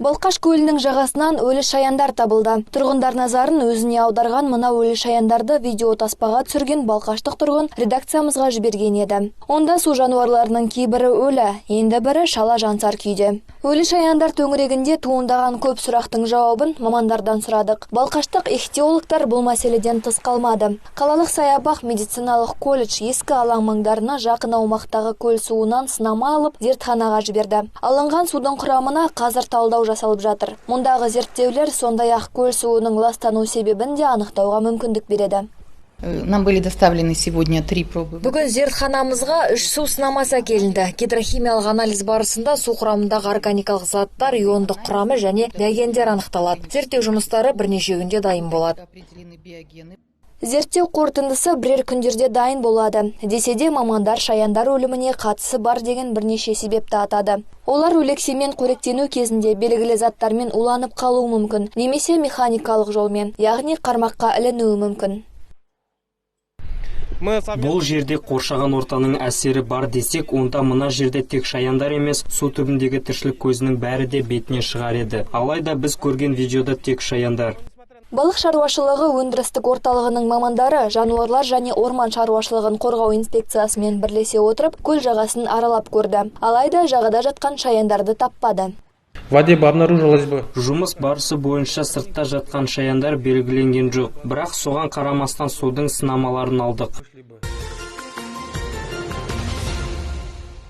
Балқаш көлінің жағасынан өлі шаяндар табылды. Тұрғындар назарын өзіне аударған мына өлі шаяндарды видео таспаға түсірген балқаштық тұрғын редакциямызға жіберген еді. Онда су жануарларының кейбірі өлі, енді бірі шала жансар күйде. Өлі шаяндар төңірегінде туындаған көп сұрақтың жауабын мамандардан сұрадық. Балқаштық ихтиологтар бұл мәселеден тыс қалмады. Қалалық саябақ, медициналық колледж, ескі алаң маңдарына жақын аумақтағы көл суынан сынама алып, зертханаға жіберді. Алынған судың құрамына қазір талдау жасалып жатыр. Мұндағы зерттеулер сондай-ақ көл суының ластану себебін де анықтауға мүмкіндік береді. Нам были доставлены сегодня три пробы. Бүгін зертханамызға үш су сынамасы әкелінді. Гидрохимиялық анализ барысында су құрамындағы органикалық заттар, иондық құрамы және биогендер анықталады. Зерттеу жұмыстары бірнеше күнде дайын болады. Определены биогены. Зерттеу қорытындысы бірер күндерде дайын болады. Десе де, мамандар шаяндар өліміне қатысы бар деген бірнеше себепті атады. Олар өлексемен қоректену кезінде белгілі заттармен уланып қалуы мүмкін, немесе механикалық жолмен, яғни қармаққа ілінуі мүмкін. Бұл жерде қоршаған ортаның әсері бар десек, онда мына жерде тек шаяндар емес, су түбіндегі тіршілік көзінің бәрі де бетіне шығар еді. Алайда біз көрген видеода тек шаяндар. Балық шаруашылығы өндірістік орталығының мамандары жануарлар және орман шаруашылығын қорғау инспекциясымен бірлесе отырып, көл жағасын аралап көрді. Алайда жағада жатқан шаяндарды таппады. В воде бы обнаружилось бы. Жұмыс барысы бойынша сыртта жатқан шаяндар белгіленген жоқ, бірақ соған қарамастан судың сынамаларын алдық.